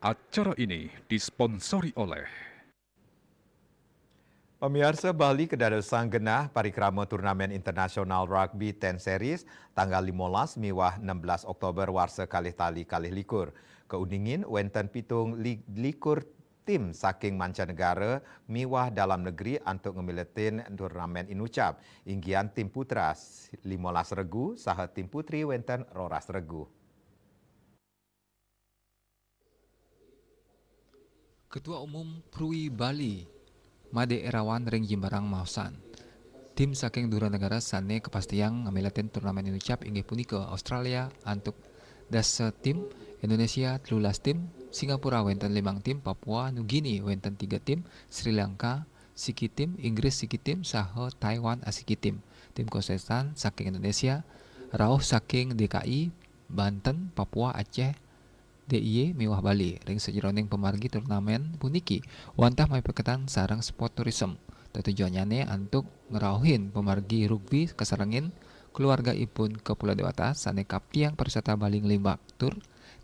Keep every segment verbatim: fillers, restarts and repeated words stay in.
Acara ini disponsori oleh Pamiarsa, Bali kadadosan genah parikrama Turnamen Internasional Rugby Ten Series tanggal limolas miwah enam belas Oktober warsa kalih tali kalih likur. Kauningin wénten pitung li-, likur tim saking mancanegara miwah dalam negeri antuk ngamiletin turnamen inucap. Inggian tim putra limolas regu saha tim putri wénten roras regu. Ketua Umum Prui Bali, Made Erawan ring Jimbarang maosan. Tim saking dura negara sané kapastiang ngamiletin turnamen inucap inggih punika Australia antuk dasa tim, Indonesia telulas tim, Singapura wénten limang tim, Papua Nugini wénten tiga tim, Sri Lanka siki tim, Inggris siki tim, saha Taiwan asiki tim. Tim kontestan saking Indonesia rauh saking D K I, Banten, Papua, Aceh, D I Y miwah Bali. Ring sajeroning pamargi turnamen puniki wantah mapaiketan sareng sport tourism. Tetujuannyané antuk ngrauhin pamargi rugbi kasarengin keluargaipun ka Pulau Dewata sané kaptiang pariwisata Bali nglimbak tur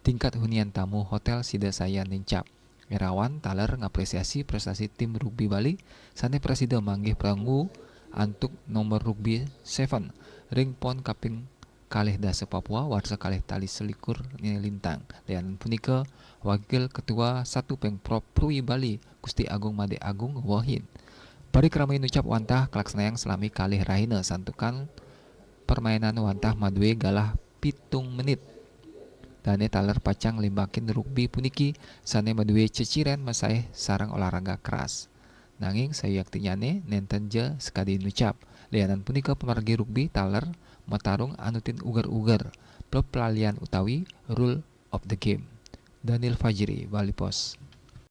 tingkat hunian tamu hotél sida sayan nincap. Erawan taler ngapresiasi prestasi tim rugbi Bali sané prasida manggih pranggu antuk nomor rugbi seven ring pon kaping kalih dasa Papua warsa kalih tali selikur nilintang. Lianan punika, Wakil Ketua Satu Pengprov Prui Bali, Gusti Agung Made Agung wehin. Parikrama inucap wantah kalaksanayang salami kalih rahina santukan permainan wantah madué galah pitung menit. Dané taler pacang nglimbakin rugbi puniki sané madué ceciren masaih sareng olahraga keras. Nanging sayuaktinyané nénten ja sakadi inucap. Lianan punika pamargi rugbi taler matarung anutin uger-uger, peplalian utawi rule of the game. Daniel Fajri, Bali Post.